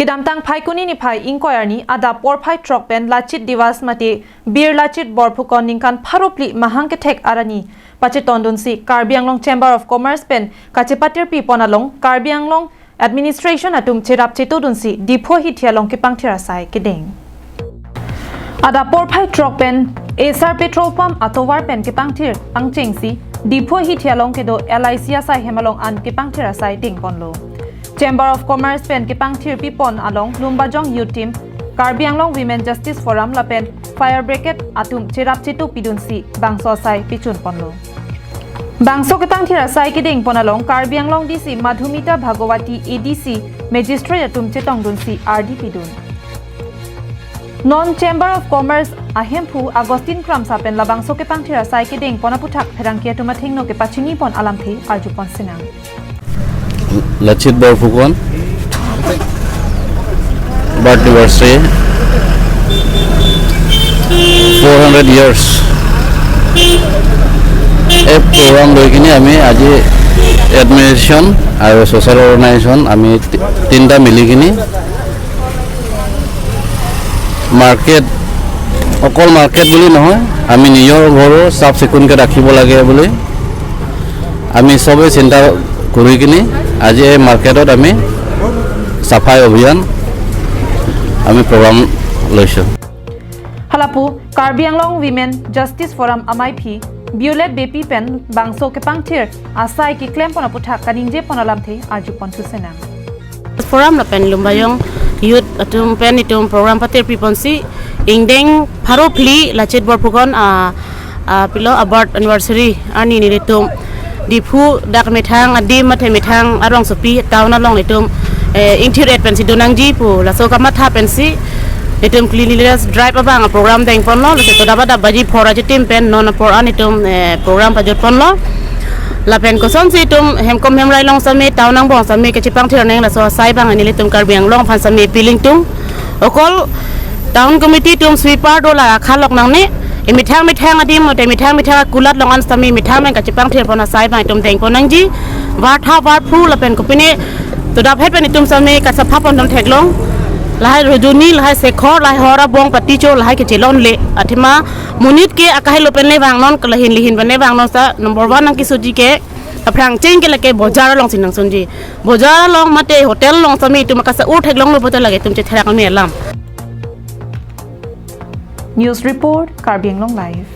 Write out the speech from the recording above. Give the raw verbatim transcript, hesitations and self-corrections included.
Kedamtang Phaikuni niphai ingkoi arni adap porphai throk pen Lachit Diwas mate Bir Lachit Borphukan ningkan pharo phli mahang kethek arni pachetondunsi Karbi Anglong Chamber of Commerce pen kachepatirpi pon along Karbi Anglong Administration atum cherap chetodunsi Diphu hithi along kepangthir asai kedeng. Adap porphai throk pen Essar petrol pump atovar pen kepangthir pangchengsi Diphu hithi along kedo L I C asai hem along an kepangthir asai dengponlo. Chamber of Commerce pen kepangthirpi pon along Lumbajong Youth Team, Karbi Anglong Women Justice Forum lapen Fire Brigade atum cherap chetu pidunsi bangso asai pichun ponlo. Bangso kepangthir asai kedeng pon along Karbi Anglong D C Madhumita Bhagawati, A D C Magistrate atum chetongdunsi ardi pidun. Non Chamber of Commerce ahemphu Augustine Kramsa pen labangso kepangthir asai kedeng pon aputhak pherangke atum athengno kepachini pon alamthe arju pon sinang. Lachit Borphukan birth anniversary, four hundred years, এই প্ৰগ্ৰাম লৈ কিনে আমি আজি এডমিনিষ্ট্ৰেশ্যন আৰু social organisation আমি তি- তিনিটা মিলি কিনি মাৰ্কেট, অকল মাৰ্কেট বুলি নহয়, আমি নিজৰ ঘৰো চাফ চিকুণকৈ ৰাখিব লাগে বুলি আমি সবে চিন্তা কৰি কিনি আজি এই মাৰ্কেটত আমি চাফাই অভিযান আমি প্ৰগ্ৰাম লৈছোঁ। Halapu Karbi Anglong Women Justice Forum amaiphi Violet Beypi pen bangso kepangthir asai keklem pon aputhak kaningje pon alamthe arju pon thu sinang. Forum lapen Lumbajong Youth atum pen itum program patirpi ponsi ingdeng pharo phli Lachit Borphukan a, a pilo a birth anniversary arni nelitum Diphu dak methang adim mate methang arongsopi town along itum eh, ingthir et pensi donangji pu laso kamatha pensi itum cleanliness drive abang program deng ponlo, lasi toda bada baji phora chitim pen non apor an itum eh, program pajut ponlo. Lapen kosonsi itum hemkom hemrai along sami town angbong sami kachepangthir nang laso asai abang nelitum Karbi Anglong aphan sami appealing tung. Okol town committee atum sweeper do la khalok nangne. Imethang methang adim mate methang methang akulat along an sami methang pen kachepangthir pon asai abang itum deng pon nangji. Vartha varphu lapen kopine toda phet pen itum sami kasapha pon dam theklong. Lahai Rujuni, lahai Sekhor, lahai Hora Bong Paticho, lahai kechelonle. Athema monit ke akahelo pen le vangnon, kalahin lihin pen le vangnon sa number one nang kisuji ke aphrang cheng ke lake bojar alongsi nangsunji. Bojar along mate hotel along sami itum akasa ur theklonglo pote lake itum chetherak kami alam. News Report, Karbi Anglong Live.